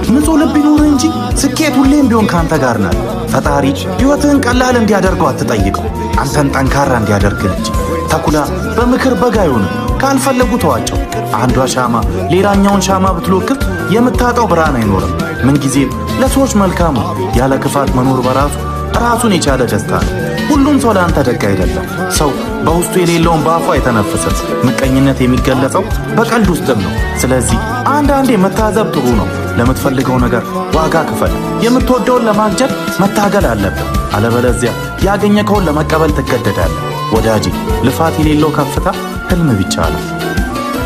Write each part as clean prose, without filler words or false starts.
ንጹሕ ልብ ይኑርህ እንጂ ስኬት ሁሌም ቢሆን ከአንተ ጋር ናት። ፈጣሪ ሕይወትህን ቀላል እንዲያደርገው አትጠይቀው፣ አንተን ጠንካራ እንዲያደርግህ እንጂ። ተኩላ በምክር በግ አይሆንም፣ ካልፈለጉ ተዋቸው። አንዷ ሻማ ሌላኛውን ሻማ ብትሎክፍ የምታጣው ብርሃን አይኖርም። ምንጊዜም ለሰዎች መልካሙ ያለ ክፋት መኖር በራሱ ራሱን የቻለ ደስታ ነው። ሁሉም ሰው ለአንተ ደግ አይደለም። ሰው በውስጡ የሌለውን በአፉ አይተነፍስም። ምቀኝነት የሚገለጸው በቀልድ ውስጥም ነው። ስለዚህ አንዳንዴ መታዘብ ጥሩ ነው። ለምትፈልገው ነገር ዋጋ ክፈል። የምትወደውን ለማግኘት መታገል አለብህ። አለበለዚያ ያገኘከውን ለመቀበል ትገደዳለህ። ወዳጄ፣ ልፋት የሌለው ከፍታ ህልም ብቻ ነው።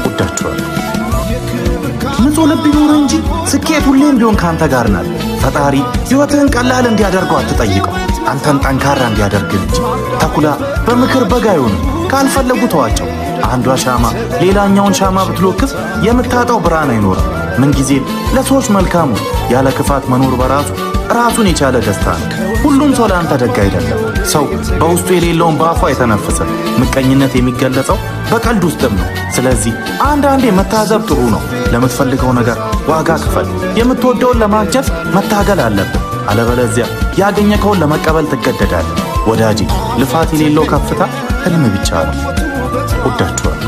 ወዳችኋለሁ። ንጹሕ ልብ ይኑርህ እንጂ ስኬት ሁሌም ቢሆን ከአንተ ጋር ናት። ፈጣሪ ሕይወትህን ቀላል እንዲያደርገው አትጠይቀው፣ አንተን ጠንካራ እንዲያደርግህ እንጂ። ተኩላ በምክር በግ አይሆንም፣ ካልፈለጉ ተዋቸው። አንዷ ሻማ ሌላኛውን ሻማ ብትሎክፍ የምታጣው ብርሃን አይኖርም። ምንጊዜም ለሰዎች መልካሙ ያለ ክፋት መኖር በራሱ ራሱን የቻለ ደስታ ነው። ሁሉም ሰው ለአንተ ደግ አይደለም። ሰው በውስጡ የሌለውን በአፉ አይተነፍስም። ምቀኝነት የሚገለጸው በቀልድ ውስጥም ነው። ስለዚህ አንዳንዴ መታዘብ ጥሩ ነው። ለምትፈልገው ነገር ዋጋ ክፈል። የምትወደውን ለማግኘት መታገል አለብህ። አለበለዚያ ያገኘከውን ለመቀበል ትገደዳለህ። ወዳጄ፣ ልፋት የሌለው ከፍታ ህልም ብቻ ነው። ወዳችኋለሁ።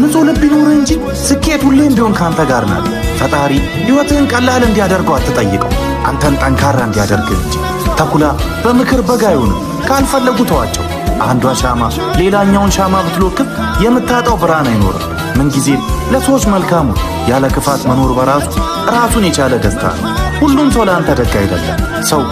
ንጹሕ ልብ ይኑርህ እንጂ ስኬት ሁሌም ቢሆን ከአንተ ጋር ናት። ፈጣሪ ሕይወትህን ቀላል እንዲያደርገው አትጠይቀው፣ አንተን ጠንካራ እንዲያደርግህ እንጂ። ተኩላ በምክር በግ አይሆንም፣ ካልፈለጉ ተዋቸው። አንዷ ሻማ ሌላኛውን ሻማ ብትሎክፍ የምታጣው ብርሃን አይኖርም። ምንጊዜም ለሰዎች መልካሙ ያለ ክፋት መኖር በራሱ ራሱን የቻለ ደስታ ነው። ሁሉም ሰው ለአንተ ደግ አይደለም። ሰው